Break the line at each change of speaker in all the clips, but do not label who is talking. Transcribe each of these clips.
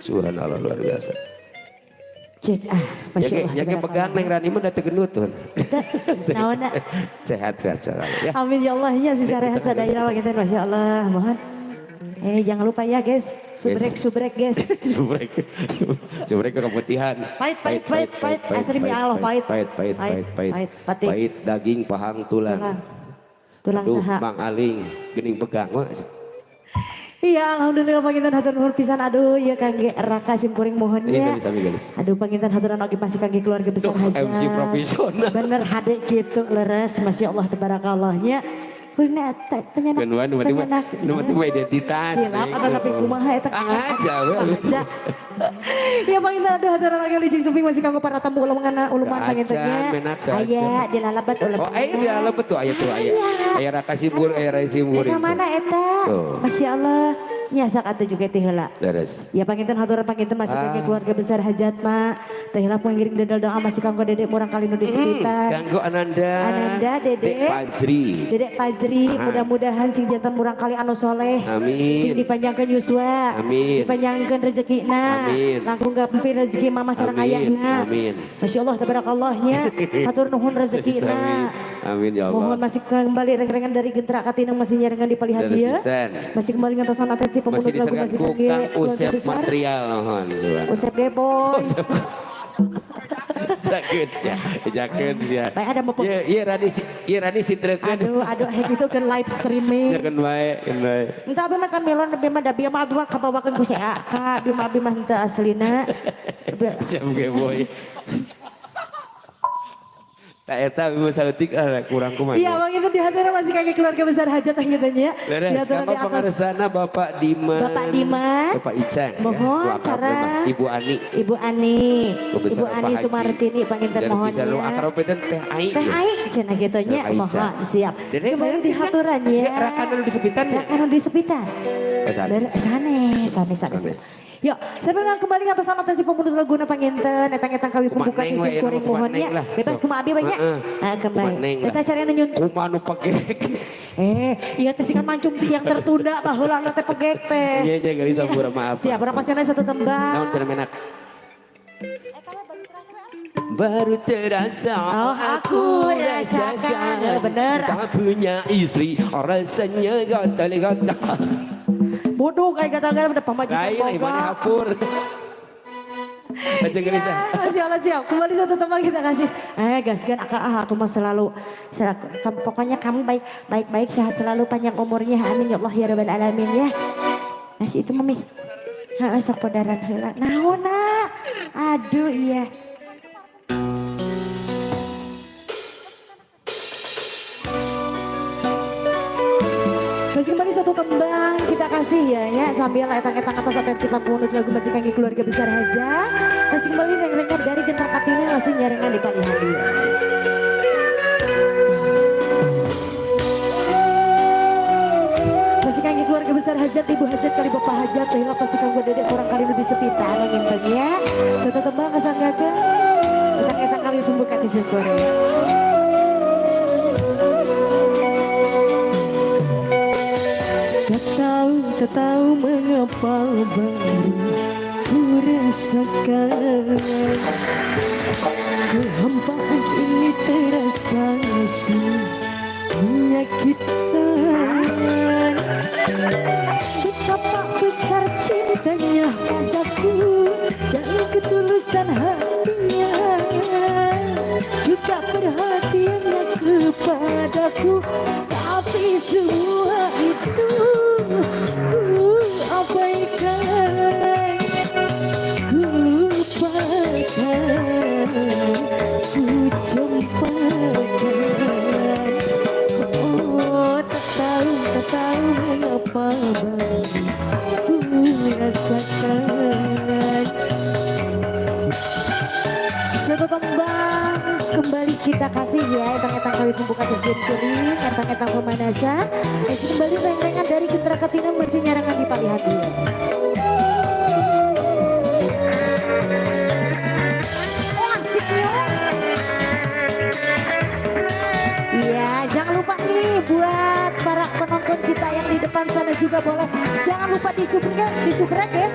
Subhanallah, luar biasa.
Cek ah, Masya
Jage,
Allah.
Jage pegang Neng Rani mah da teu gendut tuh.
Naon?
Sehat sehat sehat ya.
Amin ya Allah nya, sisa rehat sadaya kita, Masya Allah. Mohon. Eh, jangan lupa ya, guys. Subrek subrek, guys.
Subrek. Subrek ke keputihan.
Pahit pahit pahit pahit. Asli ya Allah pahit.
Pahit pahit pahit pahit.
Pahit. Pahit.
Pahit daging pahang tulang.
Tulang. Tulang
Aduh,
saha.
Mang Aling geuning pegang mah.
Iya, alhamdulillah, panginten hatur nuhun pisan, aduh ya, kangge Raka simkuring mohon
Iya,
ya.
Sami-sami, geus.
Aduh, panginten haturan oge masih kangge keluarga besar
Duh,
hajat.
MC profesional.
Bener hade gitu leres, Masya Allah tabarakallah nya. Kuring tanya.
Kan nu penting mah nu penting mah identitas.
Hilap atau tapi kumaha eta.
Ah, aja we.
Aja. Ya, panginten aduh haturan oge lijing sumping masih kanggo para tamu uluman uluman
Acan,
panginten nya.
Menak teu
Aya
acan.
Di lalabat uleman.
Oh, aya di dalam betul, aya tuh aya. Aya Raka Simbur, aya Raka Simbur.
Eta mana eta?
Tuh.
Masya Allah. Nyasak atuh juga teh heula.
Leres.
Ya, panginten haturan panginten masih
Ah.
kangge keluarga besar hajat ma. Teh heula pengiring dedel doa masih kanggo dedek murang kali nu di sekitar.
Kanggo Ananda.
Ananda, Dedek.
Dek Fajri.
Dedek Fajri, mudah-mudahan sing janten murang kali anu soleh.
Amin.
Sing dipanjangkan yuswa.
Amin.
Dipanjangkan rezekina.
Amin.
Langkung gampir rezeki mama sareng
Amin.
ayahna.
Amin.
Masya Allah tabarakallah nya. Hatur nuhun rezekina.
Amin. Amin ya Allah.
Mohon masih kembali reng-rengan dari Gentra Katineng masih nyarengan di palihan
Leres
dia.
pisan.
Masih kembali ngantosan atensi
Masih
pemunut lagu
diserahkan
masih
ku
kangge
Kang
keluarga
Usep
besar.
Material mohon subhan.
Usep Geboy.
Jaket ya, jaket ya.
Baik, ada mau
Iya, iya Rani, iya Rani sitrekeun.
Aduh, aduh, heck itu kan live streaming.
Jakeun bae, keun bae.
Entah abi mah kamilon abi mah da bieu mah abi mah kabawakeun ku si Aka, abi mah henteu aslina.
Usep Geboy. Tak eta abi mah saeutik lah kurang kumaha.
Iya, Bang, itu di hati masih kangge keluarga besar hajat gitu nya.
Leres,
Di hati
kanggo
di atas
pangaresana Bapak Diman.
Bapak Diman.
Bapak Icang.
Mohon,
ya.
sareng.
Ibu Ani.
Ibu Ani,
Besar
Ibu
Bapak
Ani
Haji.
Sumartini panginten
Dan
mohon
bisa nu
ya.
akrab teh Teh Ai.
Teh Ai cenah kitu nya,
Ai,
mohon siap.
Dede,
Kembali
saya
di haturan ya.
Ya, rakan nu di sepitan ya.
Rakan di sepitan.
Oh, sanes.
Dari sanes, sanes, sanes.
Sanes.
Yuk, saya bilang kembali ngatos atensi pemunut laguna panginten, etang-etang kami
Kumaha
pembuka
neng
sisi
we,
kuring
kumaha
mohon ya.
neng lah.
Bebas kumaha abi banyak.
Heeh.
Nah, kembali.
Kumaha neng lah.
Kita cari anu nyun.
Kumaha nu pegek.
Eh, iya teh sih kan mancung yang tertunda baheula anu teh pegek teh.
Iya, iya geulis sampura maaf.
Siap, urang pasieun satu tembang.
Naon cenah menak? Baru terasa.
Oh, aku rasakan. Oh, bener.
Tak punya istri rasanya gatal-gatal.
Bodoh kayak gatal-gatal udah pamajikan
Lain
boga.
mana hapur. Aja gelis
Ya, Masya Allah, siap. Kembali satu tembang kita kasih. Eh, gaskan akak ah, aku mah selalu, selalu pokoknya kamu baik baik baik sehat selalu, panjang umurnya. Amin ya Allah ya rabbal alamin ya. Nasi itu mami. Ha, sok podaran heula. Naon? Aduh, iya. Masih kembali satu tembang kita kasih ya, ya sambil etang-etang atas atensi papunut lagu masih kangge keluarga besar haja. Masih kembali reng-rengan dari Gentar Katini masih nyarengan di palihan dia. Masih kangge keluarga besar hajat, ibu hajat kali bapak hajat, teh pasti kanggo dedek kurang kali lebih sepitan nginten ya. Satu tembang kesanggakeun etang-etang kali pembuka di syukur.
Tak tahu, tak tahu mengapa baru ku rasakan kehampaan ini terasa menyakitkan. Betapa besar cintanya padaku dan ketulusan hatinya, juga perhatiannya kepadaku, tapi semua itu ku abaikan, ku lupakan, ku campakkan. Oh, tak tahu, tak tahu mengapa baru ku rasakan.
Satu tembang kembali kita kasih ya, etang-etang kali pembuka mesin kuring, etang-etang pemanasan. Masih kembali reng-rengan dari Gentra Katina masih nyarangan di palihan dia. Oh, asik ya. Iya, jangan lupa nih buat para penonton kita yang di depan sana juga boleh. Jangan lupa di subrek, guys.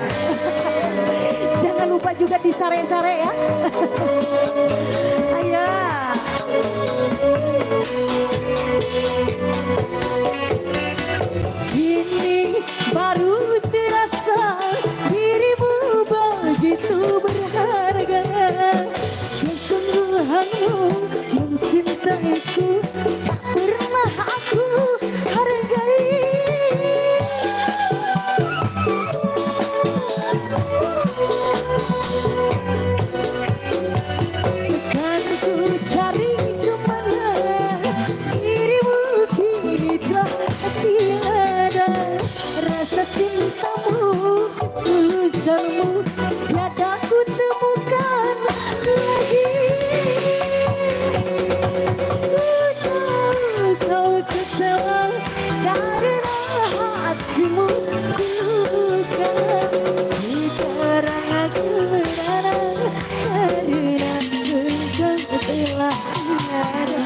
udah disare-sare ya. Ayo.
Kini baru terasa dirimu begitu berharga. Kesungguhanmu mencintaiku tak pernah aku hargai. Kan ku cari kemana dirimu kini telah tiada. Rasa cintamu, ketulusanmu tiada ku temukan lagi. Ku tahu kau kecewa karena hatimu terluka. Sekarang aku merana karena engkau telah tiada.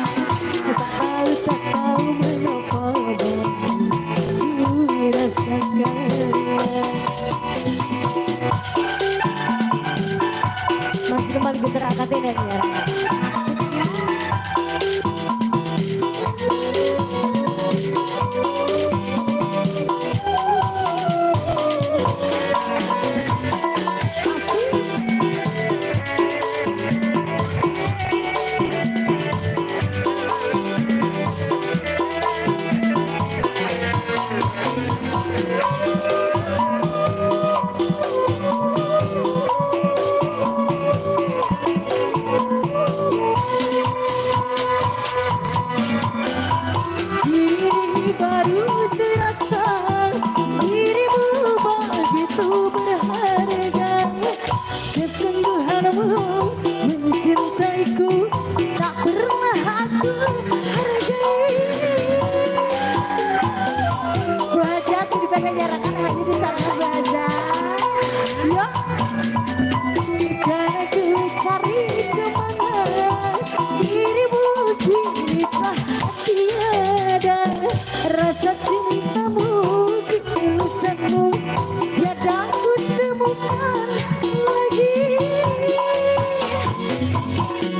Tak tahu mengapa ku rasakan.
Masih kembali getar akatin ya Raka.
Kini baru terasa dirimu begitu berharga. Kesungguhanmu mencintaiku tak pernah aku hargai.
Bu Hajat dipegang jarakan hanya di sarana Bu Hajat.
Ya, kan ku cari kemana dirimu kini telah tiada. Rasa cintamu, ketulusanmu tiada ku temukan lagi.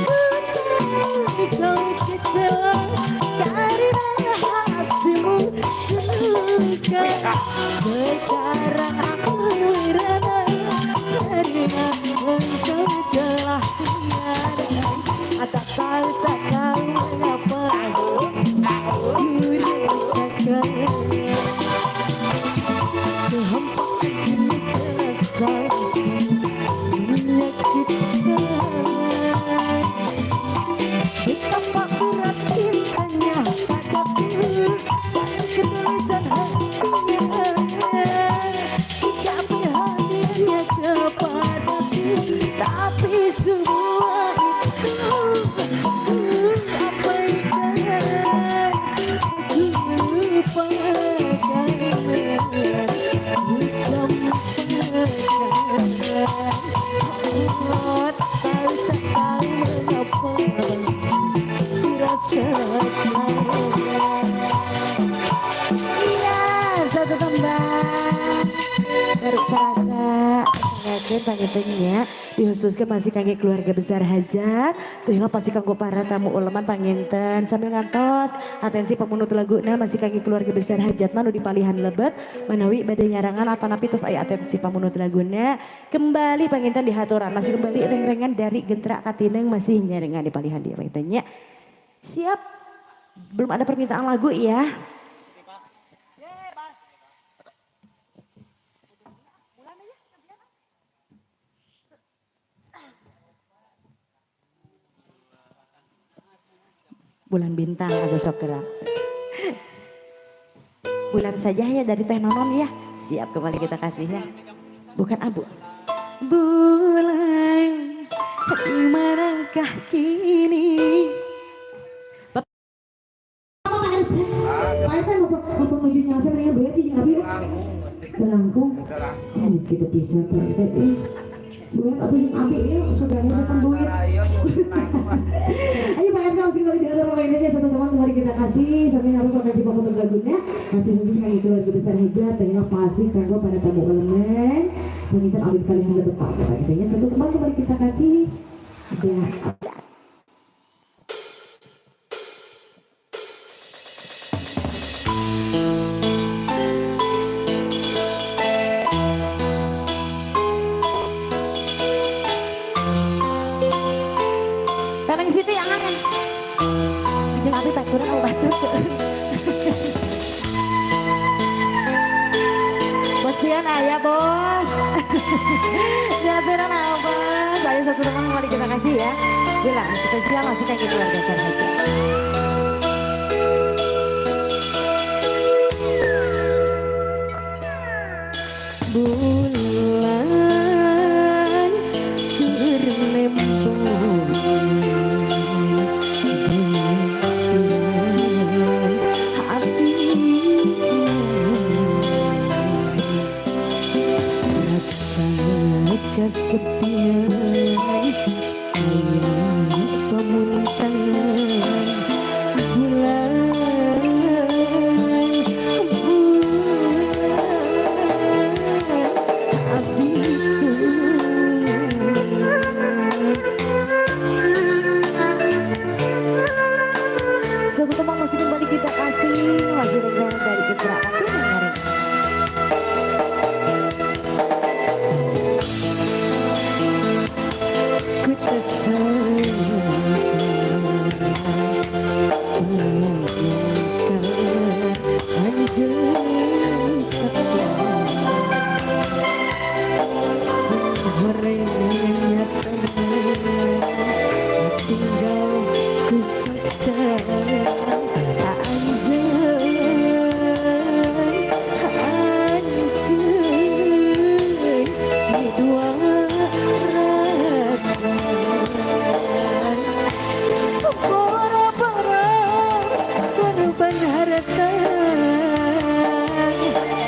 Ku tahu kau kecewa karena hatimu terluka. Sekarang aku merana karena engkau telah tiada. Tak tahu mengapa ku rasakan. Kehampaan ini terasa menyakitkan. Betapa berat cintanya padaku dan ketulusan hatinya. Tidak perhatiannya kepadaku, tapi semua itu ku abaikan. Ku lupakan, ku campakkan. Oh, tak tahu mengapa ku rasakan.
Iya, satu tembang. Baru terasa ngakeun pangintennya dikhususkan masih kangge keluarga besar Hajat. Tuh pasti kanggo para tamu uleman panginten sambil ngantos atensi pemunut laguna masih kangge keluarga besar Hajat mah nu dipalihan lebet manawi bade nyarangan atanapi tos aya atensi pamunut laguna kembali panginten dihaturan masih kembali reng-rengan dari Gentra Katineng masih nyarengan di palihan dia pangintennya. Siap, belum ada permintaan lagu ya. Bulan bintang atau sok gerak. Bulan saja ya dari Teh Nonon ya. Siap kembali kita kasih ya. Bukan abu.
Bulan, di manakah kini?
Bapak Pak RT. Pak RT mau menuju nyalse mendingan bayar jeung abi. Belangkung. Kita bisa Pak RT. Duit atau yang abi ya, saudaranya datang duit. Ayo Pak RT masih kembali di atas mainannya satu teman kembali kita kasih sambil harus atensi pemutar lagunya masih khusus kami keluarga besar Hajat dan pasti kanggo pada tamu elemen Penginten abdi kalian tetap katanya satu teman kembali kita kasih ada. Tanang situ yang aneh. Jeung abi baturan au batur. Bos Dian aya bos. Jaturan apa? Saya satu teman kembali kita kasih ya. Gila, spesial masih kayak keluarga saja. Bulan keur nempel hati rasa kesepian aya pamuntangan bulan bulan abdi. Satu teman masih kembali kita kasih masih dengan dari Gerak Hati. Ku tinggal ku anjeun dua rasa boro-boro korban harta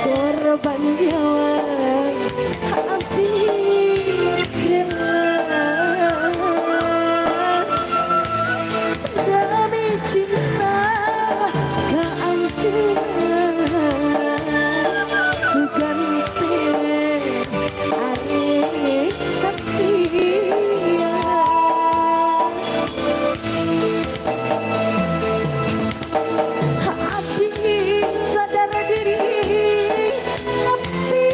korban nyawa abdi rela demi cinta ka anjeun sugan teh arek satia. Abdi sadar diri tapi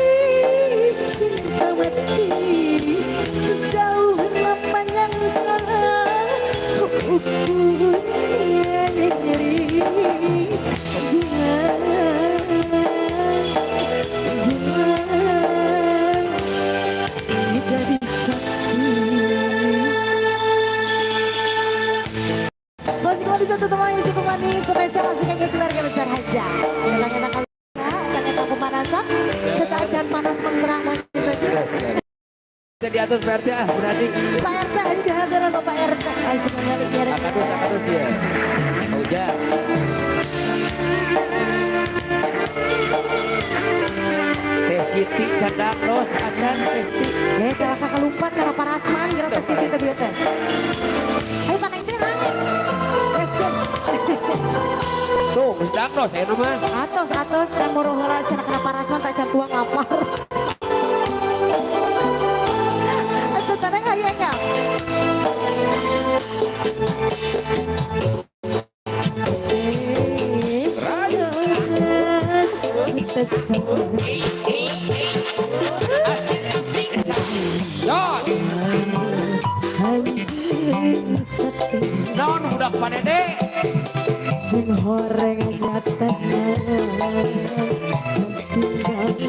cinta mati jauh menyangka ukur nyeri bulan bulan jadi saksi. Masih kembali satu teman yang cukup manis spesial masih kayak keluarga besar aja. Enak-enak enak pemanasan setelah acan panas mengerang.
Kita di atas Pak RT ah, berarti.
Pak RT aja di hadapan Bapak RT. Ayo sekali biar.
Akadus, akadus ya. Udah. Teh Siti cadak los acan Teh Siti.
Eh kalau kakak lupa kalau parasman kira Teh Siti teh bieu teh. Ayo tanang teh rame. Let's go.
Tuh, geus dangdos aya mah.
Atos atos kan moro heula cenah kana parasman tak can tuang lapar. Atuh tanang hayu eka.
Yon. Naon budak panede?
Sing horeng nyata tinggal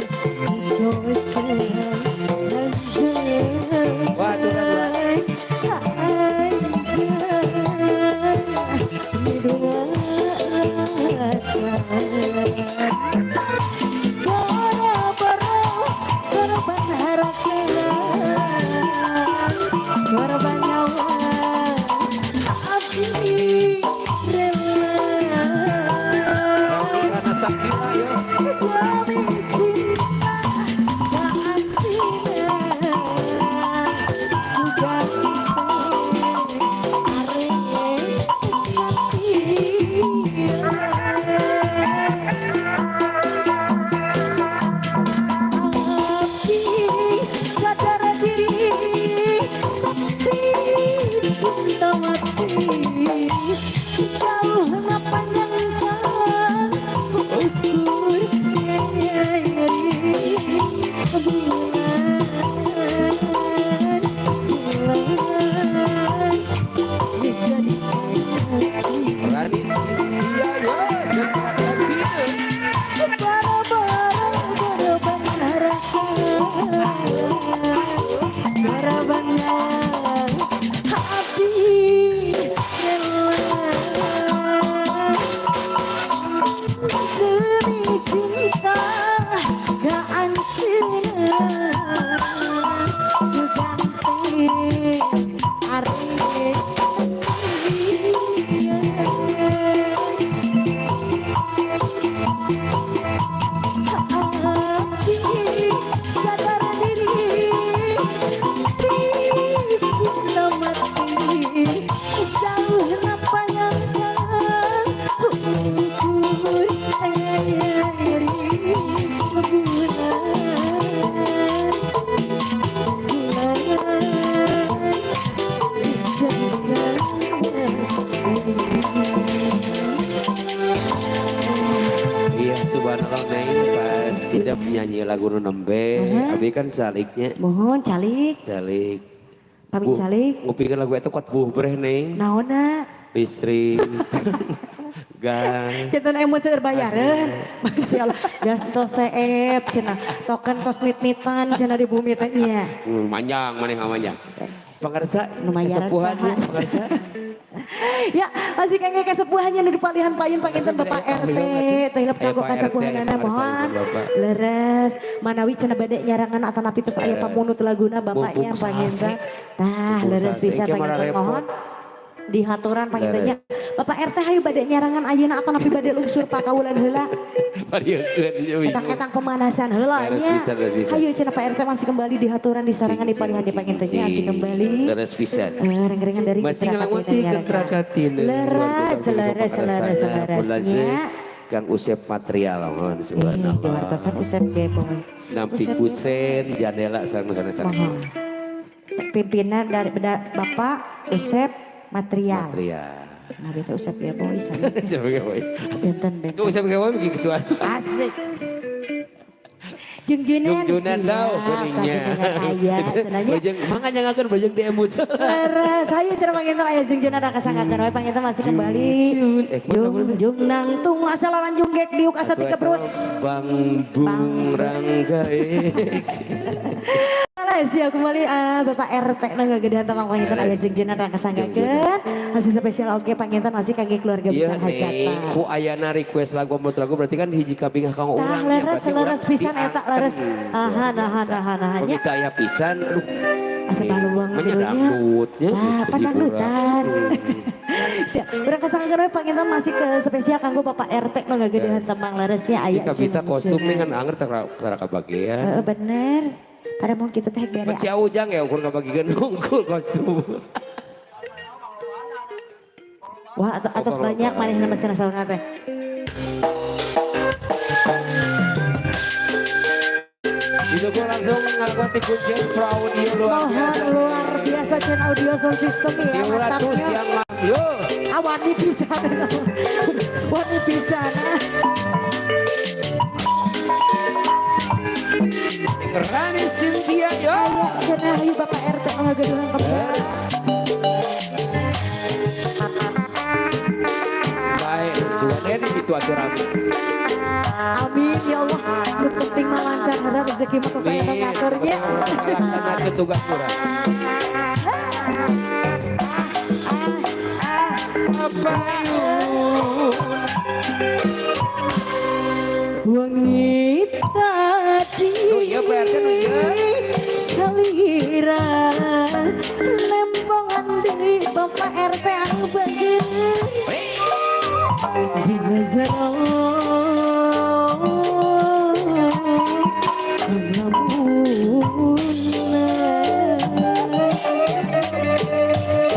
soce.
Wah, tuh,
Korban harapan korban nyawa abdi rela.
Nyanyi lagu nu nembe, abi kan caliknya.
Mohon calik.
Calik.
Pami calik.
Ngupingkeun lagu eta kuat buh breh neng.
Naonna?
Listrik. Gas.
Jantan emut seueur bayareun. Masyaallah. Gas tos seep cenah. Token tos nit-nitan cenah di bumi teh nya.
Manjang maneh mah manjang. Pangarsa
lumayan
kesepuhan pangarsa.
Ya, masih kangge kesepuhannya nu dipalihan payun panginten Bapak RT, teh hilap kanggo kasepuhanana mohon. Leres, manawi cenah bade nyarangan atanapi tos aya pamunut laguna bapaknya panginten. Tah, leres bisa panginten mohon dihaturan pangintennya. Bapak RT hayu bade nyarangan ayeuna atanapi bade lungsur pakawulan heula. Etang-etang pemanasan heula nya. Hayu cenah Pak RT masih kembali dihaturan disarangan dipalihan di pangintennya masih kembali.
Leres pisan.
Reng-rengan dari
masih ngalamuti ketrakatina.
Leres, leres, leres, leresnya.
Kang Usep Material mohon subhanallah.
Diwartosan Usep ge poe.
Nampi kusen jandela sareng sanes-sanes.
Pimpinan dari Bapak Usep Material.
Material.
Nah, beta Usep Geboy sanes.
Usep Geboy.
Janten beta.
Itu Usep Geboy begitu gituan.
Asik. Jungjunan.
Jungjunan tau geningnya.
Aya cenanya.
Bajeng mangga nyangakeun bajeng di emut.
Leres, hayu cenah panginten aya jungjunan da kasanggakeun we panginten masih kembali. Jung jung nang tung asa lalanjung gek diuk asa tiga brus.
Bang bung ranggae.
Siap kembali Bapak RT nu ngagedehan tamang panginten aya jengjenan kasanggakeun. Masih spesial oke panginten masih kangge keluarga besar hajatan.
Ku ayana request lagu amot lagu berarti kan hiji kabingah kanggo urang.
Tah leres leres pisan eta leres. Aha nah nah nah nya.
Kita aya pisan aduh.
Asa baluang kitu nya. Tah pandangdutan. Siap, urang kasanggakeun we panginten masih ke spesial kanggo Bapak RT nu ngagedehan tembang leresnya aya.
Kabita kostum nih kan anger tara kabagean.
Heeh bener. Pada mau kita teh bere.
Si Ujang ya ukur ngabagikan unggul kostum.
Wah, atas banyak manehna mah cenah saurna teh.
Didukung langsung ngalakukan ti kuncen Pro Audio luar biasa.
Luar biasa Cen Audio Sound System ya. Mantap
siang yo.
Ah wani pisan. Wani pisan.
Rani Cynthia yo.
Ayo cenah hayu Bapak RT ngageduhan kembali.
Baik, sugan itu aturan.
Amin ya Allah. Nu penting mah lancar heula rezeki mah tos aya ngaturnya.
Laksanakeun tugas urang.
Wengi tadi salira lempongan di Bapak RT anu bageun dina jero ngalamunna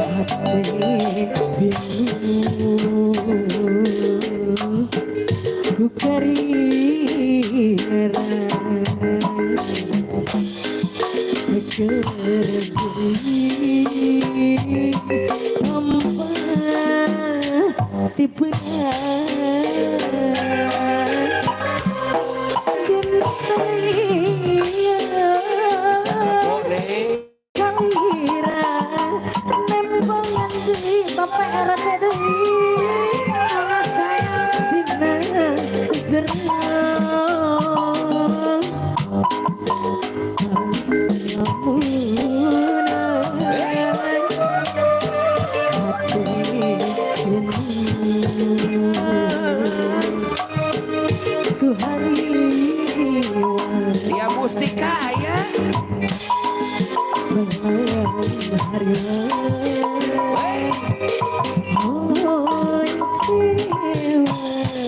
hati bingung ku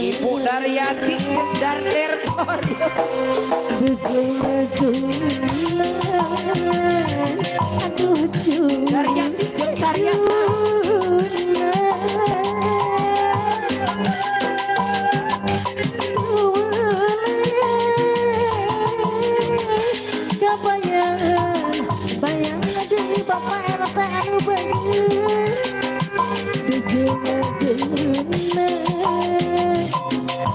Ibu Daryati dan Erkor. Daryati Daryati.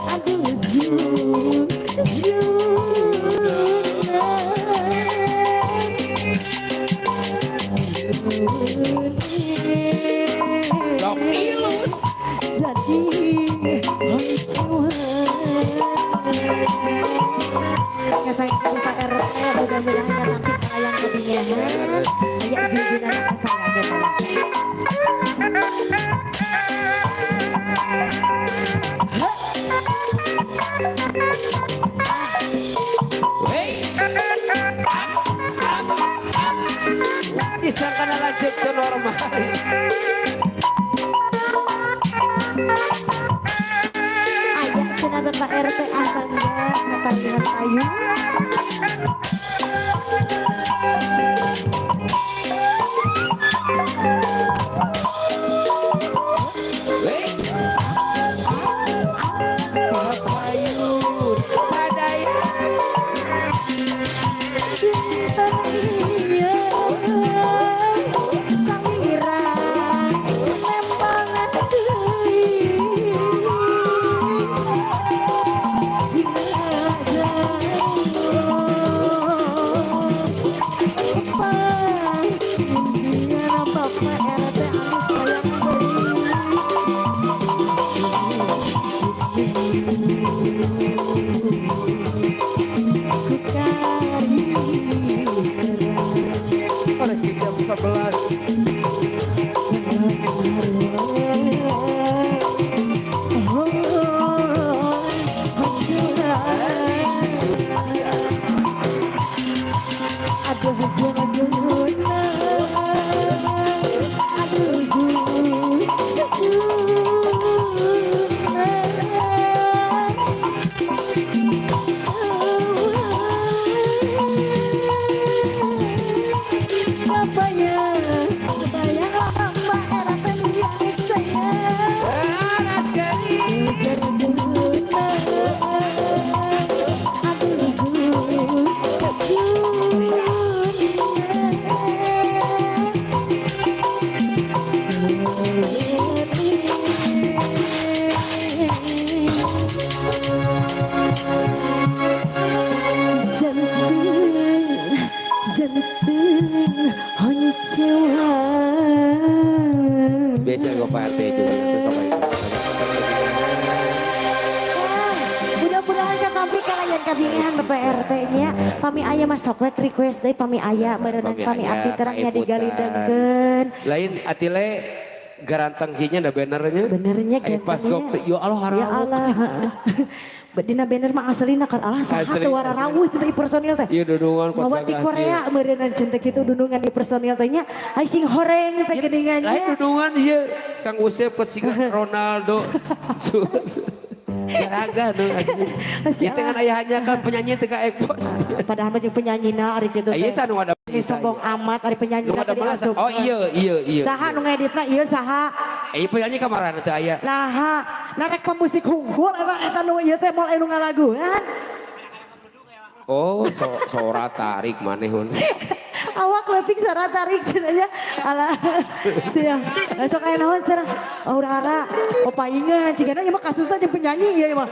Aduh, jung, jung.
Sok ilus.
Jadi hancuran. Ya saya Pak RT mudah-mudahan nanti kalian kebingungan. Aya jujuran kasayang kita.
Hey. Disangka lanjut ke normal.
Aya cenah Bapak RT ah bangga ngapanggihan payung.
Hey. Payun sadaya.
Dinten ieu salira nembangan deui dina jauh Bapak RT anu sayang ku kari
Oleh jam 11.
Aduh jujuna, aduh jujuna. Bapaknya, bayang lama era yang sayang.
Panas kali.
Aduh jujuna. Jantung, jantung honcewan.
Biasa gue Pak RT juga.
Mudah-mudahan katampi kalian kabingan Bapak RT-nya. Pami aya masuk we request deui pami aya meureunan pami abdi terangnya digalidengkeun.
Lain atile garanteng kinya da benernya.
Benernya
Aya pas
gantengnya.
gok ya Allah
Ya Allah. Dina banner mah aslina kan Allah saha
Asli,
teu wararawuh cenah personil teh.
Iya dudungan
Mawa ti Korea meureunnan cenah kitu dunungan di personil teh nya. Ai sing horeng teh geuningan
Lain
nya.
dudungan ieu Kang Usep ke siga Ronaldo. Garaga nu anjing. Ieu teh kan ayahnya kan penyanyi teh ka ekpos.
Padahal mah jeung penyanyina ari kitu teh.
Ieu sa nu ada
Ini sombong amat ari
Nu
penyanyina
ada
tadi
malas.
asup.
Oh iya iya iya.
Saha nu ngeditna ieu saha?
Eh penyanyi kamarana teh aya.
Nah, narek pemusik hungkul eta eta nu ieu teh moal anu ngalaguan.
Oh, sora tarik maneh hun.
Awak leutik sora tarik cenah nya. Alah, siap. Sok aya naon cenah? Oh, hara. Oh, paingan cigana ieu mah kasusna jeung penyanyi ieu mah.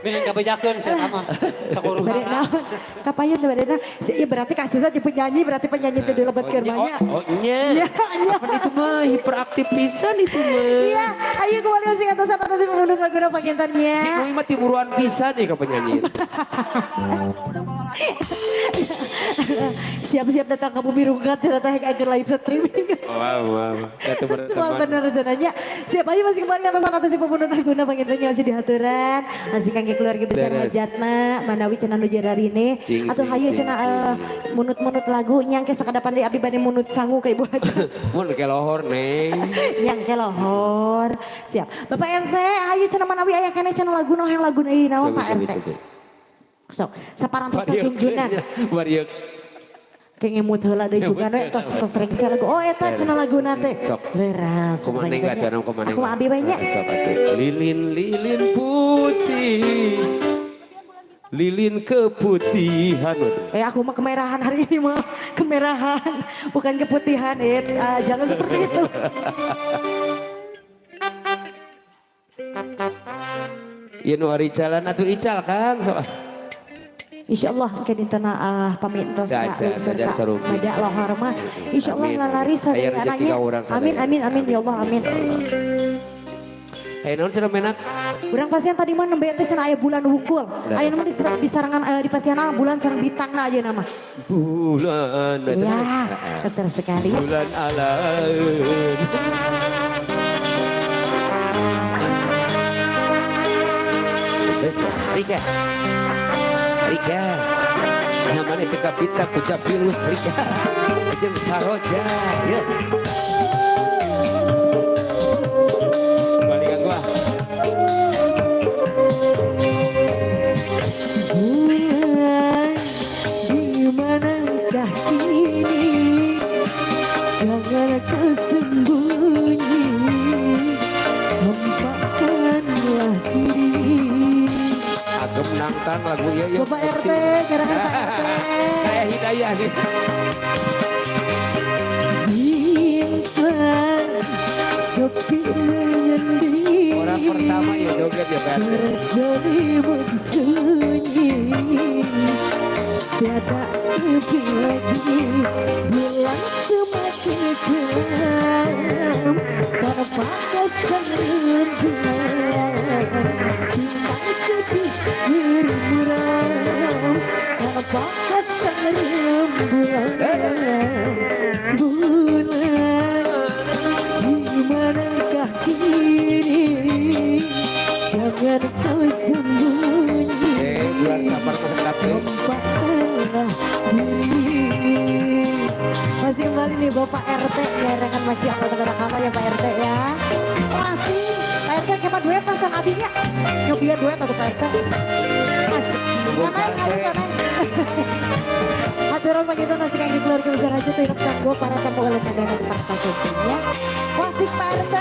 Bilin kabejakeun sia sama. Sakuruh
Bade naon? Kapayun teh badena. Ieu berarti kasusna jeung penyanyi, berarti penyanyi teh dilebetkeun mah nya.
Oh, nya.
Iya, nya.
Apa itu mah hiperaktif pisan itu mah.
Iya, ayo kembali masih atasan nanti pemundut laguna pagintannya.
Si Nui mah tiburuan pisan nih ke penyanyi.
Siap-siap datang ke bumi rungkat ternyata hek agar live streaming.
Wow, wow. Satu
Semua bener rencananya. Siap ayo masih kembali atasan atas pemundut laguna pagintannya masih dihaturan. Masih kangge keluarga besar
Beres.
hajatna manawi cenah nu jararine
Cing,
atau
cing,
hayu
cing,
cenah munut-munut lagu nyangke sakadapan deui abdi bade munut sangu ka ibu hajat.
Mun ke lohor neng.
Nyangke lohor. Siap. Bapak RT hayu cenah manawi aya keneh cenah lagu noh yang lagu ieu naon Pak RT. Sok, saparantos junjunan.
Barieu.
Kayak ngemut heula deui sugan we tos tos rengse lagu. Oh eta cenah laguna teh.
Sok.
Leras.
Kumaha neng atuh kumaha neng.
Aku mah abi we nya.
Sok atuh. Lilin lilin putih. Lilin keputihan.
Eh aku mah kemerahan hari ini mah. Kemerahan, bukan keputihan. Jangan seperti itu.
Ieu nu ari jalan atuh ical Kang sok.
Insyaallah ke dintena pamit tos
saja sarupi.
Bada lohor mah. Insyaallah lalari sadayana. Amin amin amin ya Allah amin.
Aya naon cenah menak?
Urang pasian tadi mah nembe teh cenah aya bulan wungkul. Aya nu di sarangan di pasiana bulan sareng bintangna aja nama.
Bulan.
Ya, betul sekali.
Bulan alaun. Rika. Rika. Namanya teka pita kucap pilus Rika. Jeung saroja. Ya. Balikan gua.
Bulan, di manakah kini? Jangan kau sembunyi, tampakkanlah diri.
Agem nangtang lagu ieu ieu.
Bapak RT, gerakan Pak RT.
Kayak hidayah sih.
Bintang sepi menyendiri.
Orang pertama ya joget ya Pak RT.
Berselimut sunyi, tiada sepi lagi. Bulan semakin kelam tanpa kesan rembulan. Bintang sedih bermuram tanpa kesan rembulan. Bulan, di manakah kini? Jangan kau sembunyi.
Bulan sabar mah sedap.
Tampakkanlah diri.
Masih kembali nih Bapak RT ya, rekan Masya Allah tabarakallah ya Pak RT ya. Masih Pak RT kemana duet mas dan abinya? Nyobian duet atau Pak RT? Mas, kanan, kanan. Haturan pangitu nasi kangge keluarga besar aja tuh hidup kanggo para tamu ulama dan para pasutnya. Wasik Pak RT.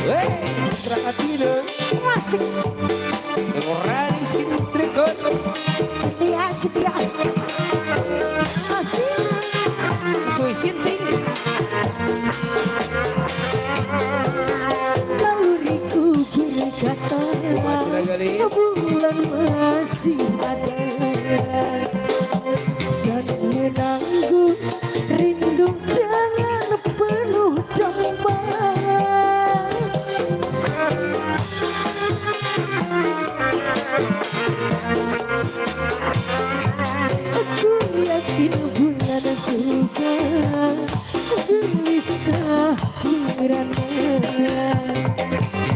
Weh, Trakatino.
Wasik.
Ngorani sing trekon.
Setia, setia. Asik.
Cuy sinting.
Naluriku berkata, bulan masih ada dan menanggung rindu dengan penuh damba. Aku yakin bulan juga gelisah merana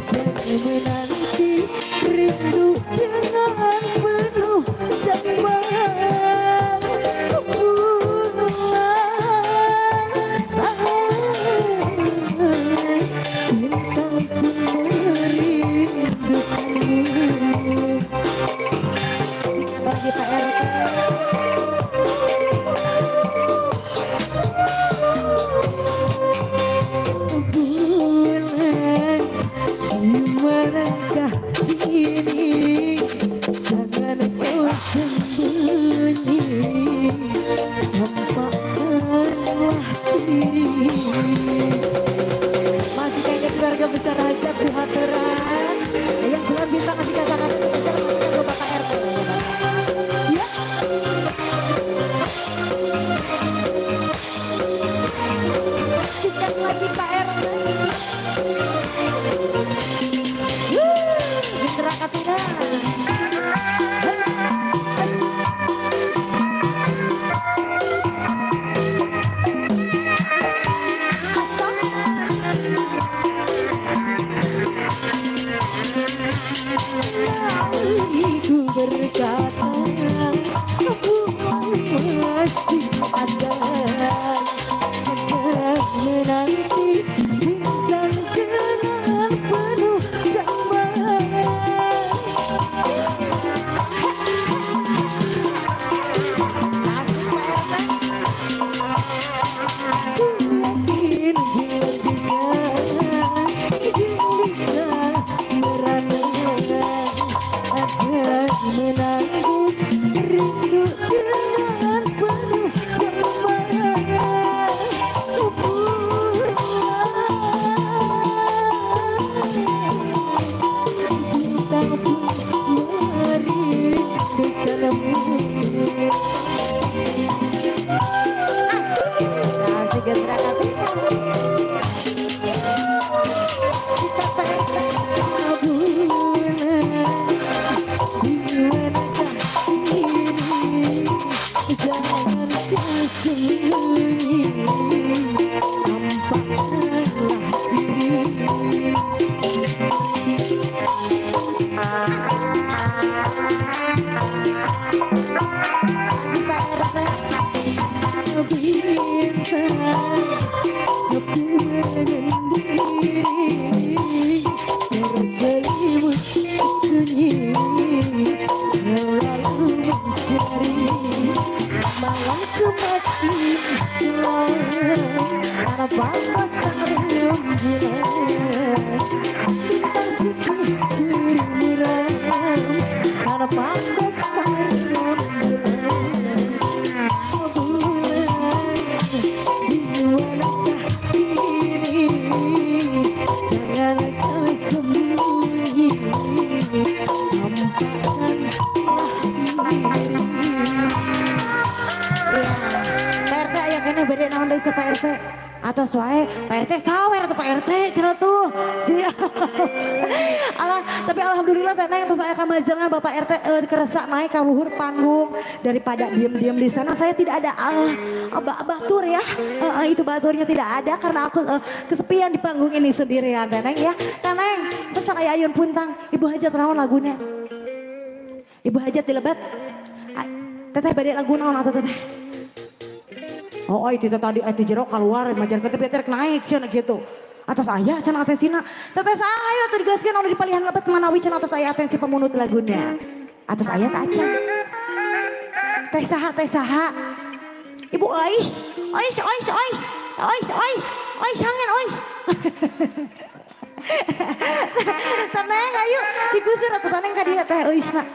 dan menanti rindu dengan penuh damba. Bulan, bintang pun merindukanmu.
Lagi Pak RT.
Bulan, di manakah kini? Jangan kau sembunyi, tampakkanlah diri.
Masih kayaknya keluarga besar hajat di haturan. Yang bulan bintang masih kasangan besar masih kanggo Bapak RT. Ya. Sikat lagi Pak RT. Mitra Katina.
Naluriku berkata, bulan masih ada dan menanti bintang dengan
Geus berangkat. Sikap Pak RT. Bulan, di manakah kini? Jangan kau sembunyi, tampakkanlah diri. Pagi, Pak RT. Bintang sepi menyendiri, terselimut sunyi, selalu mencari. Malam semakin gelap, tanpa pasang rembulan, bintang sepi bermuram, tanpa pasang rembulan. Bulan, di manakah kini? Jangan kau sembunyi, tampakkanlah diri. Ya, Pak RT aya keneh, bade naon deui Pak RT? Atos wae, Pak RT sawer atau Pak RT cenah tuh. Siap. Alah, tapi alhamdulillah teh Neng terus aya kamajengan Bapak RT keresa naik ka luhur panggung daripada diem-diem di sana. Saya tidak ada batur ya. Itu baturnya tidak ada karena aku kesepian di panggung ini sendirian, Teh Neng ya. Teh Neng, terus aya Ayun Puntang, Ibu Hajat naon laguna? Ibu Hajat dilebat. Teteh bade lagu naon atuh, Teteh? Oh, itu tadi itu jero keluar majar ke tepi naik cenah gitu. Atas aya cenah atensina. Teteh saha ayo atuh digaskeun anu di palihan lebet, manawi cenah atos aya atensi pemunut laguna. Atos aya tak acan. Teh saha, teh saha? Ibu Ais, Ais, Ais, Ais, Ais, Ais, Ais hangen Ais. Teneng ayo digusur atuh Teneng ka dieu Teh Eisna.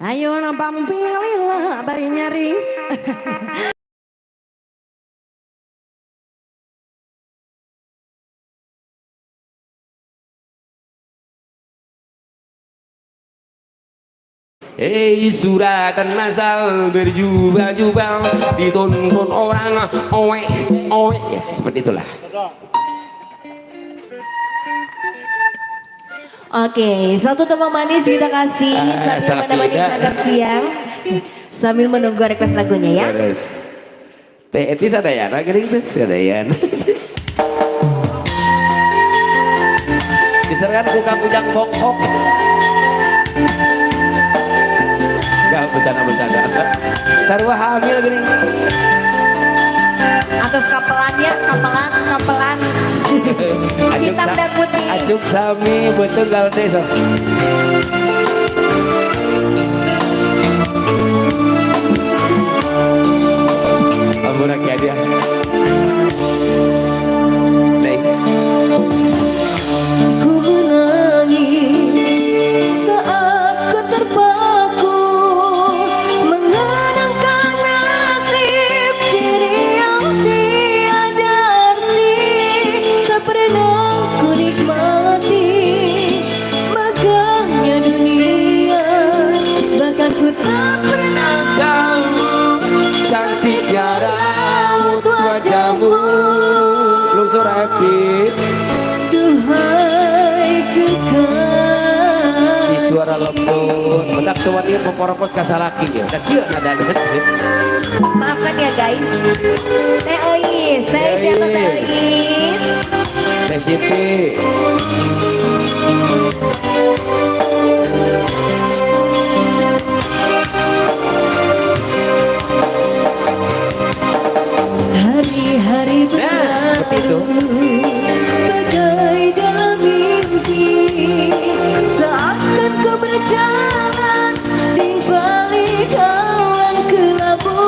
Ayo nampamping lila bari nyaring.
Hei, suratan masal berjubah-jubah ditonton orang owe owe ya, seperti itulah.
Oke, satu tembang manis kita kasih
Ah,
sambil menemani
tidak.
santap siang sambil menunggu request lagunya ya.
Beres. Teh Eti sadayana geuning teh sadayana. Diserang ku Kang Ujang Bongkok. Enggak, bercanda-bercanda. Sarua hamil geuning.
Atas kapelannya, kapelan, kapelan. Hitam dan putih.
Acuk sami betul gal teh sok. Ampun ya dia. Neng.
Ku menangis saat ku terpaku mengenangkan nasib diri yang tiada arti. Tak pernah ku nikmati megahnya dunia, bahkan ku tak pernah
Tahu cantiknya raut wajahmu. Lungsur happy.
Duhai kekasih.
Si suara lembut. Mendak tuan ieu poporopos ka salaki ya. Da kieu nadana.
Maafkan ya, guys. Teh Ois, Teh Ois siapa Teh Ois?
Teh Siti.
Hari-hari
Nah, seperti itu.
berlalu bagai dalam mimpi, seakan kau berjalan di balik awan kelabu.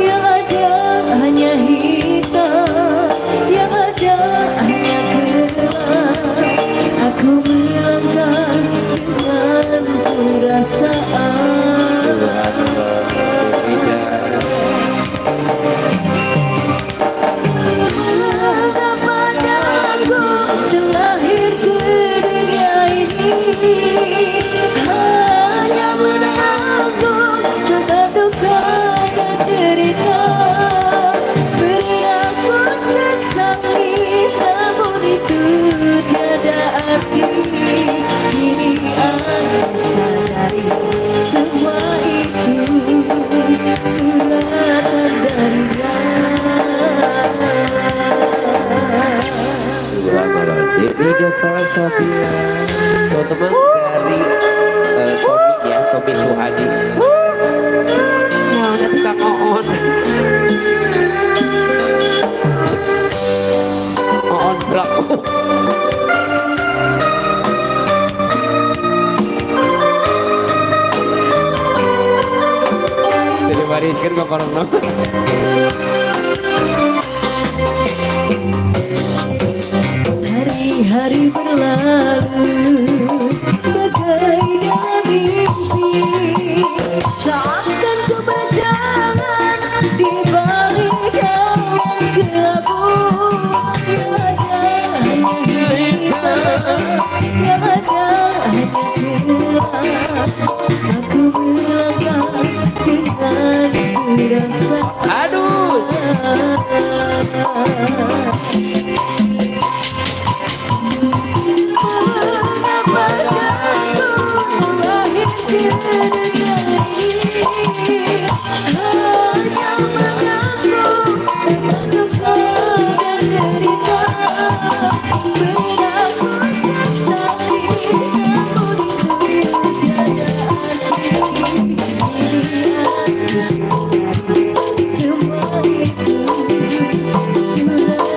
Yang ada hanya hitam, yang ada hanya gelap. Aku melangkah
Sabila. Teman-teman dari Tommy ya, Tommy Suhadi. Nah, tukang oon. Oon pelaku. Jadi wariskan ke korong.
Hari-hari berlalu bagai dalam mimpi, seakan ku berjalan di balik awan kelabu. Yang ada hanya hitam, yang ada hanya gelap. Aku melangkah dengan perasaan.
Aduh.
Semua itu sudah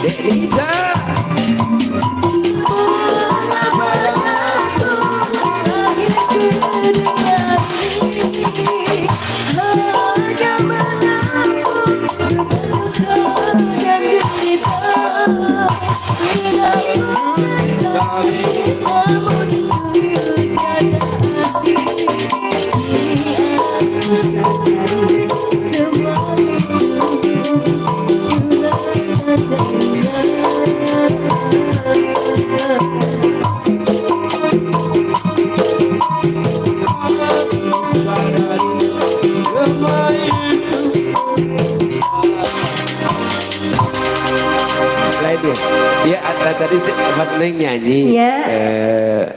Dek Lida.
Hanya menanggung duka dan derita. Bila ku sesali, namun itu tiada arti. Aku sadari semua itu sudah adanya.
Semua itu. Lain dia. Dia tadi pas Neng nyanyi.
Iya.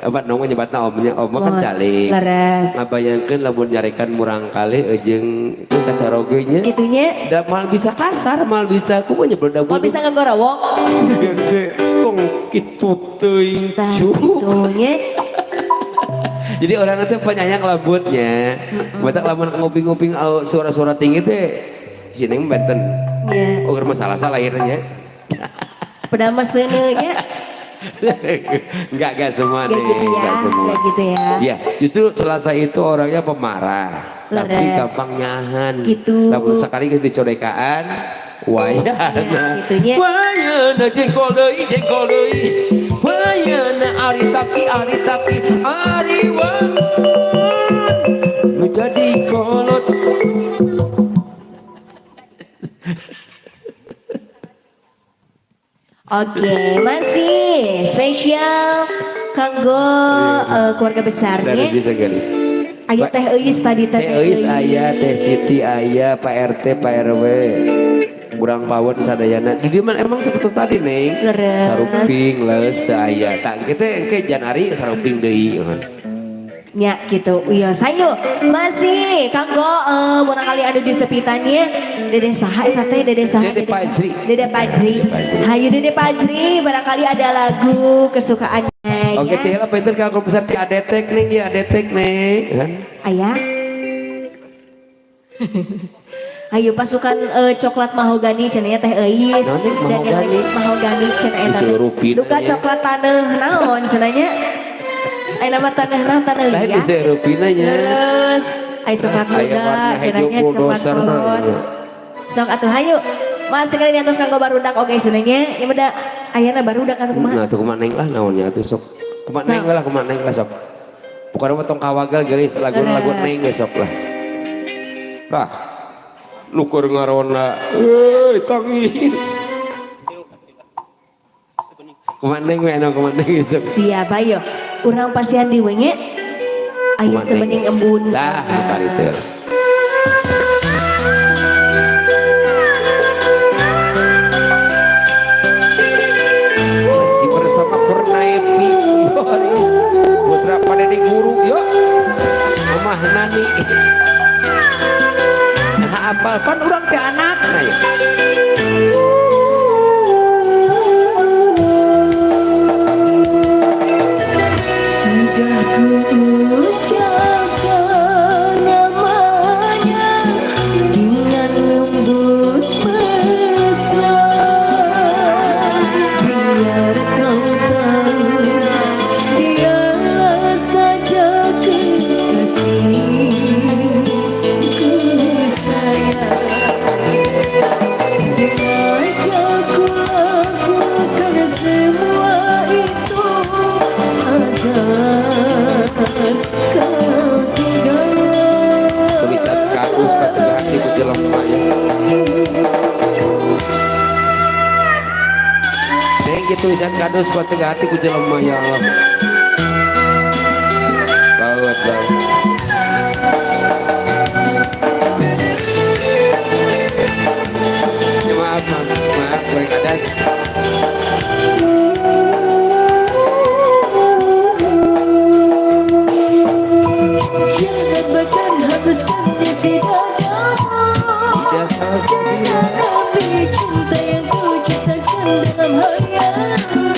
Apa nong nyebatna omnya, oma kan
Mohon.
calik.
Leres.
Ngabayangkeun lamun nyarekan murangkalih jeung itu kacaroge nya.
Gitunya.
Da mal bisa kasar, mal bisa kumaha nya beledak.
Mau bisa ngegorowok.
Gede tong kitu teuing
Tah,
cu.
gitunya.
Jadi orang itu penyayang lembutnya. Batak lamun nguping-nguping suara-suara tinggi teh si Neng benten.
Iya.
Ukur masalah salah akhirnya.
Padahal mah seuneu nya.
Enggak semua
Enggak
nih,
gitu ya,
enggak semua.
enggak gitu ya.
Iya, justru Selasa itu orangnya pemarah, tapi
Leres.
gampang nyahan.
Gitu.
Lamun sekali geus dicodekaan, wayana.
Ya, gitunya.
Wayana jengkol deui, jengkol deui. Wayana ari taki, ari taki, ari wangun. Nu jadi kolot.
Oke, masih spesial kanggo keluarga besarnya.
Garis bisa garis.
Aya Teh Euis tadi Teh
Teh Euis aya, Teh Siti aya, Pak RT, Pak RW. Kurang pawon sadayana. Di dieu mah emang seperti tadi Neng.
Leres.
Saruping leus teu aya. Tah kita engke Janari saruping deui.
Nya gitu. Iya, sayu. Masih kanggo murangkalih anu di sepitannya. Dede saha eta teh? Dede saha?
Dede
saha?
Pajri.
Dede Pajri.
Pajri.
Hayu Dede Pajri, barangkali ada lagu kesukaannya
Oke,
ya.
teh lah pinter ka besar ti adetek Neng ya, adetek Neng. Kan?
Ayah. Ayo pasukan coklat mahogani cenah Teh Euis.
Naon nih,
Dan yang
mahogani?
lain mahogani cenah eta teh.
Disurupin
Duka
nya.
coklat taneuh naon cenah nya. Aya nama taneuh naon taneuh
Lain
liat.
disurupin nya.
Terus aya coklat
Aya
muda
warna
cenah
hijau
nya coklat
bulldozer.
kolot. Sok atuh hayu. Mas sekali diantos kanggo barudak oge cenah nya. Ieu mah da ayana barudak atuh kumaha.
Nah, tuh kumaha Neng lah naonnya atuh sok. Kumaha Neng lah, kumaha Neng lah sok. Pokoknya mah tong kawagal geulis lagu-lagu Neng ge sok lah. Tah. Nu keur ngarona, euy tangi. Kumaha Neng we anu kumaha Neng sok.
Siap ayo. Urang pasihan di we nya. Ayo
Kumaha Neng.
sebening embun.
Tah, kali teu. Masih bersama Kurnaepi Boris Putra Padedi Guru yuk. Mamah Nani. Nah, apal pan urang teh anakna ya. Tulisan kadus buat tengah hati ku jelema ya Allah. Baut baut. Ya, maaf, maaf, maaf, goreng adat.
Jangan bakar hapuskan isi dadamu.
Ijazah
Jangan api cinta yang kau ciptakan dalam hayalmu.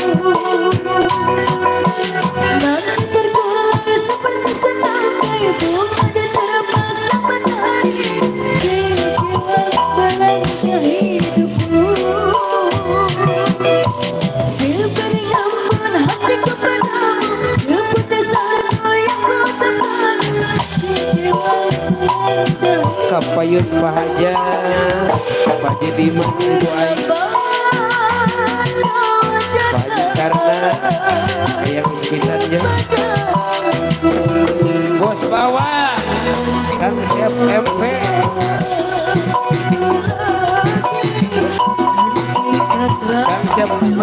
Nanti terkulai seperti setangkai bunga dan terpaksa menari. Kecewa belanja hidupmu. Sebening ampun hatiku padamu, seputih salju yang kau ucapkan. Kecewa melanda.
Kapayun bahagia Pak Haji Diman Ibu Aing Pak Haji Karna yang sekitarnya Bos Bawang Kang FMP Kang FMP.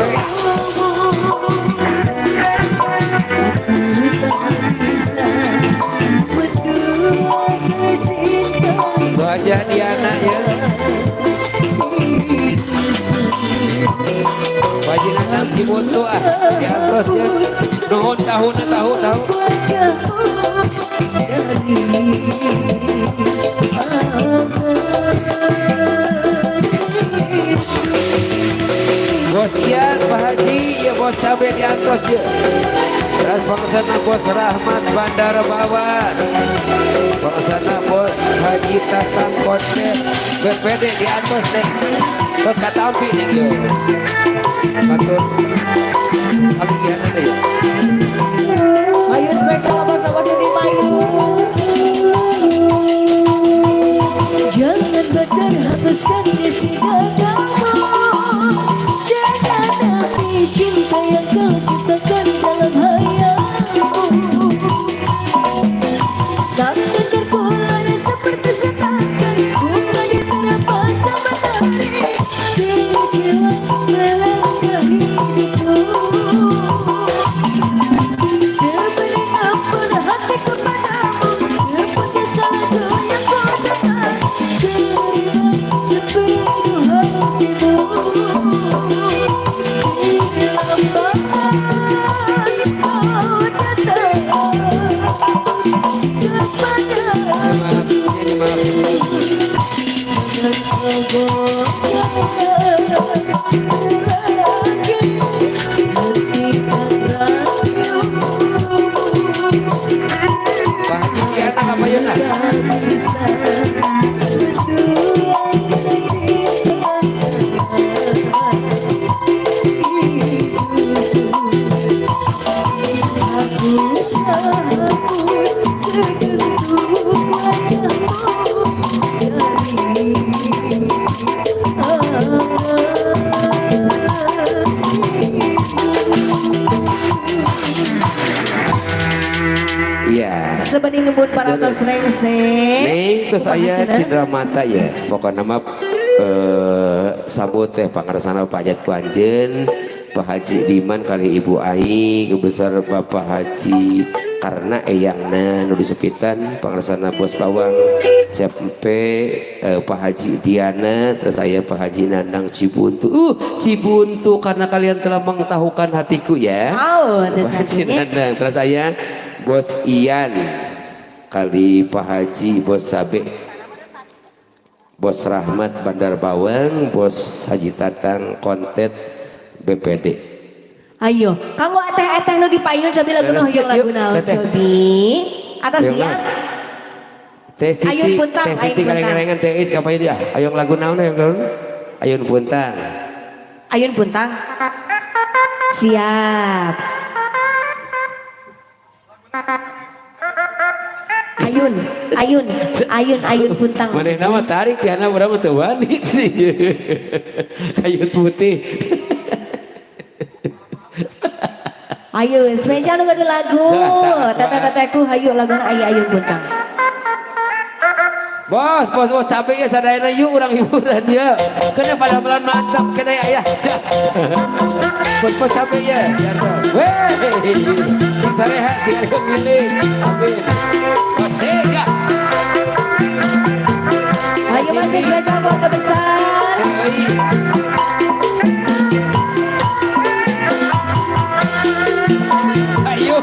Bu Haja Diana ya, Pak Haji Nanang Cibuntu ah di atas ya, nuhun tahun tahu tahu. Bos Ian, Pak Haji, ya Bos Cabe di atas ya. Terus bangsana Bos Rahmat Bandar Bawan. Bangsana Bos Haji Tatang Konte BPD di atas deh. Bos Katampi nih yo. Matur. Kami kiana deh ya.
Ayo spesial bos-bos di payu. Jangan bakar hapuskan isi dadamu. Jangan api cinta yang kau ciptakan dalam hayalmu. Nanti terkulai seperti setangkai bunga diterpa matahari. Kecewa melanda hidupmu. Sebening ampun hatiku padamu, seputih salju yang kau ucapkan. Terima sepenuh hatimu. Bila kau datang kepada
Maaf, ya, maaf.
lagi hentikan rayumu.
Pak Haji Diana kapayun ah.
Tak bisa berdua cinta. Hapus hapus segentup wajahmu dari
Iya.
Sebening ngebut para tos rengse.
Neng terus aya cindera mata ya. Pokoknya mah sambut teh pangarsana pajat ku anjeun Pak Haji Diman kali Ibu Ai kebesar Bapak Haji karena eyangna nu disepitan pangarsana Bos Bawang CP Pak Haji Diana terus saya Pak Haji Nandang Cibuntu. Cibuntu karena kalian telah mengetahukan hatiku ya.
Oh, terus
Pak Haji
satunya.
Nandang terus saya Bos Ian kali Pak Haji Bos Sabe Bos Rahmat Bandar Bawang Bos Haji Tatang Kontet BPD.
Ayo, kanggo eteh-eteh nu dipayun cobi lagu nu hoyong lagu naon cobi. Atas
Ayo,
ya.
Teh Siti,
Ayun Puntang,
Teh
Ayun
Siti
Puntang.
kaleng-kalengan Teh Is kapan dia? Ayun lagu naon ayun naon? Ayun Puntang.
Ayun Puntang. Siap. Ayun, Ayun, Ayun, Ayun Puntang.
Manehna mah tarik tiana urang mah teu wani. Ayun putih.
Ayo, spesial nu gaduh lagu. Teteh-tetehku hayu laguna aya Ayun Puntang.
Bos, bos, bos, capek ya sadayana yuk urang hiburan ya. Kena pada pelan mantap, kena ya, ya. Bos, bos capek ya. Weh, sing sarehat, sing ada milik. Amin. Masega.
Ayo masih spesial keluarga besar.
Ayo.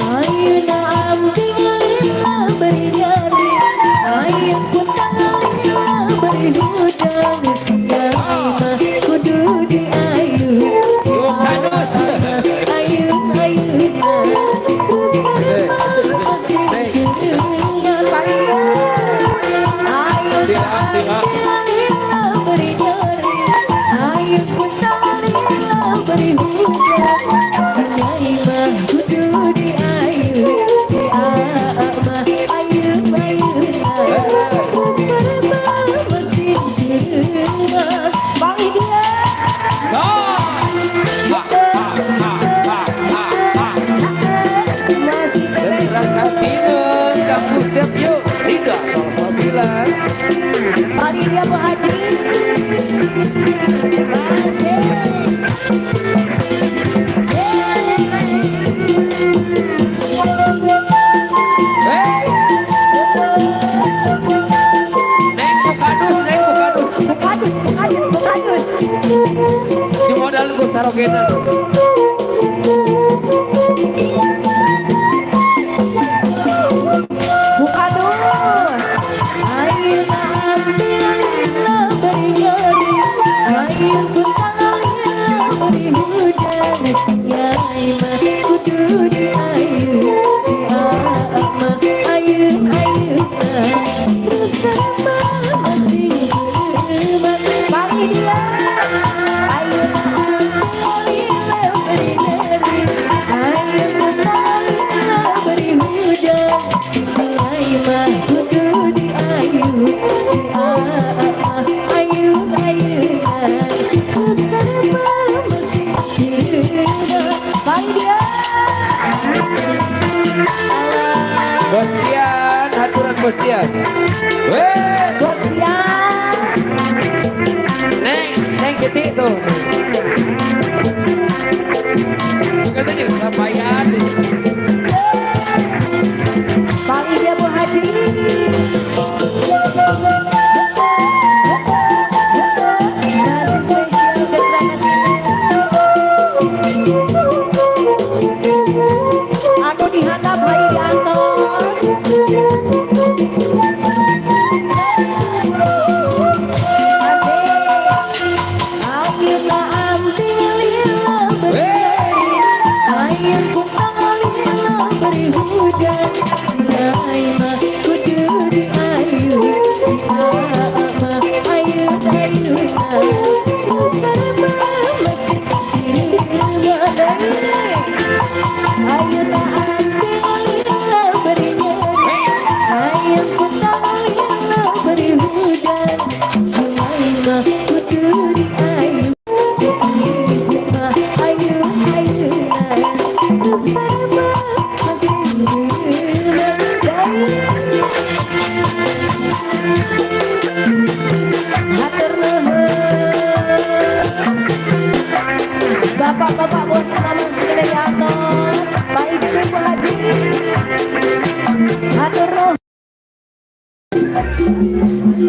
Ayeuna abdi lila bari nyari, ayeuna puntang lila bari hudang, sinyai mah kudu diayu, si
Kadus.
Ayeuna ayeuna masih jenengan. Ayeuna abdi lila bari nyari, ayeuna puntang lila bari hudang, sinyai mah kudu diayu, si Aa mah ayeuna ayeuna masih jenengan. Bang Idia.
So. Ha, ha, ha, ha, ha, ha.
Masih
Terang kamu siap yuk. Tiga, salah sembilan.
Pagi dia Bu Haji. Masih.
Hey. Neng bukadus, neng bukadus.
Bukadus, bukadus, bukadus.
Di modal ku sarogena tuh.
Bukadus. Ayeuna abdi lila bari nyeri, ayeuna puntang lila bari hujan, sinyai mah kudu diayu, si Aa mah ayeuna ayeuna bersama masih jelema. Pagi dia. Ayeuna abdi lila bari nyeri, ayeuna puntang lila bari hujan, sinyai mah kudu diayu, si Aa mah ayeuna ayeuna bersama masih jelema. Pagi dia.
Bos Dian, haturan Bos Dian. Weh,
Bos Dian.
neng, neng titik tuh. Bukan aja sampaian.
Pagi dia Bu Haji. Masih spesial keterangan anu dihandap hayu diantos. Asik. Ayeuna abdi lila bari nyeri, ayeuna puntang lila bari hujan, sinyai mah kudu diayu, si Aa mah ayeuna ayeuna bersama masih jelema. Ayeuna abdi lila bari nyeri, ayeuna puntang lila bari hujan, sinyai mah kudu diayu, si ibu mah ayeuna ayeuna bersama masih jelema. Hatur nuhun. Bapak-bapak bos namun segera di atas, Pak Ibu Bu Haji. Hatur nuhun. Hatur nuhun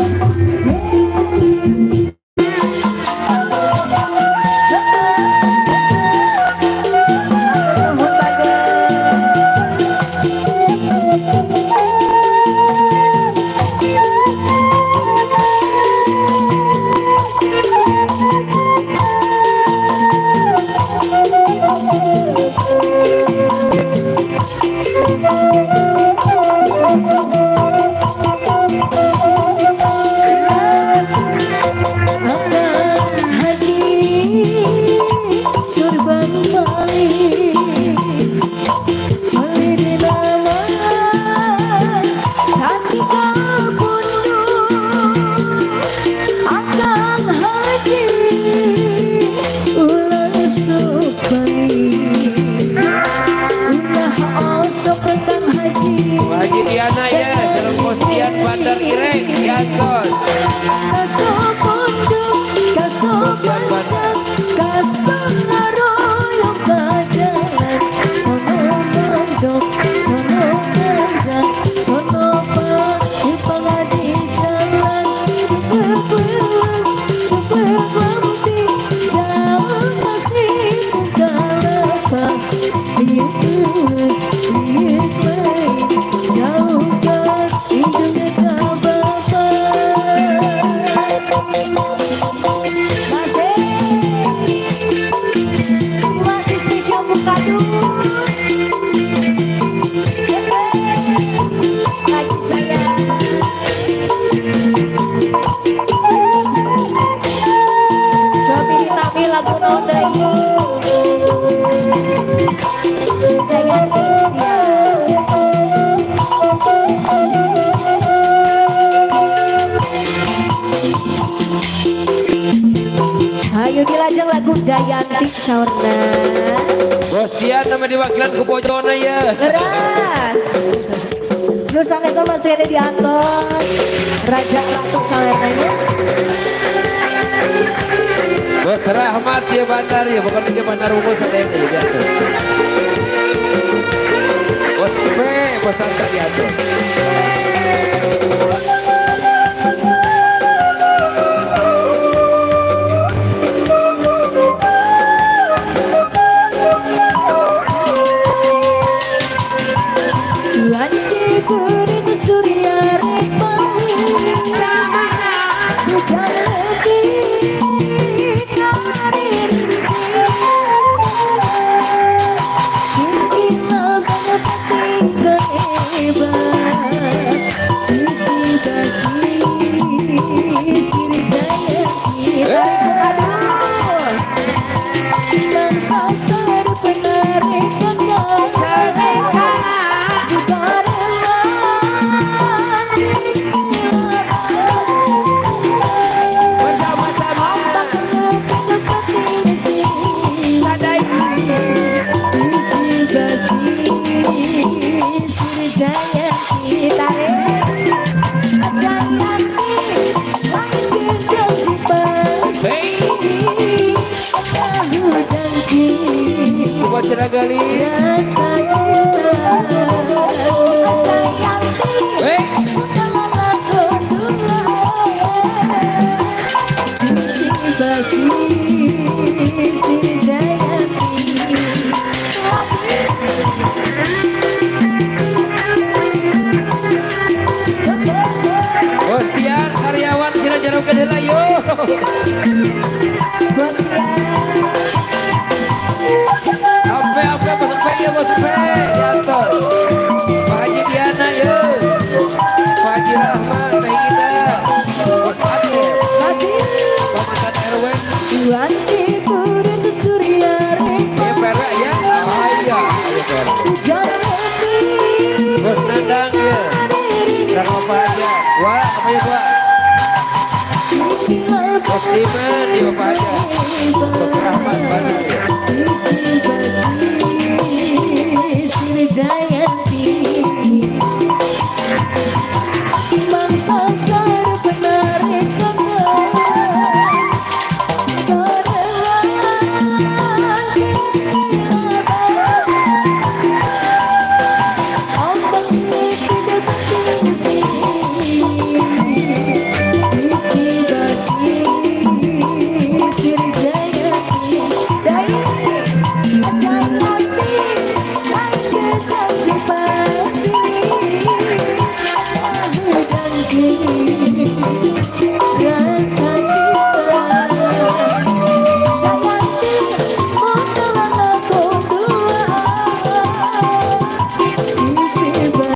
Bageng. Haji Surban Malik. Jayanti saurna.
Bos Dian nama diwakilan ku bojona ya.
Leres. Nu sanes masih ada di atas. Raja Ratu saurnanya.
Bos Rahmat ya bandar ya, bukan dia bandar unggul sadaya ya diatur. Bos P, Bos Tanta diatur.
Wanci kuring surya rek hujan lebih karin. Kini sisi basi siri jayanti. Aduh, sasar penarik.
Bersama-sama. Hey, buat cenah geulis. Hey, Bos Dian karyawan cenah jarokeun heula yo. Ampe ampe bos P ya bos P diatur. Pak Haji Diana yo. Pak Haji Rahmat, Teh Ida, Bos Ade, Komandan RW, ya PRW ya. Ah iya, ayo PRW. Bos Nandang ya. Dan Bapak aja. Wah, apa ya dua? Bos Diman, ya Bapak aja. Bos Rahmat, Bandar.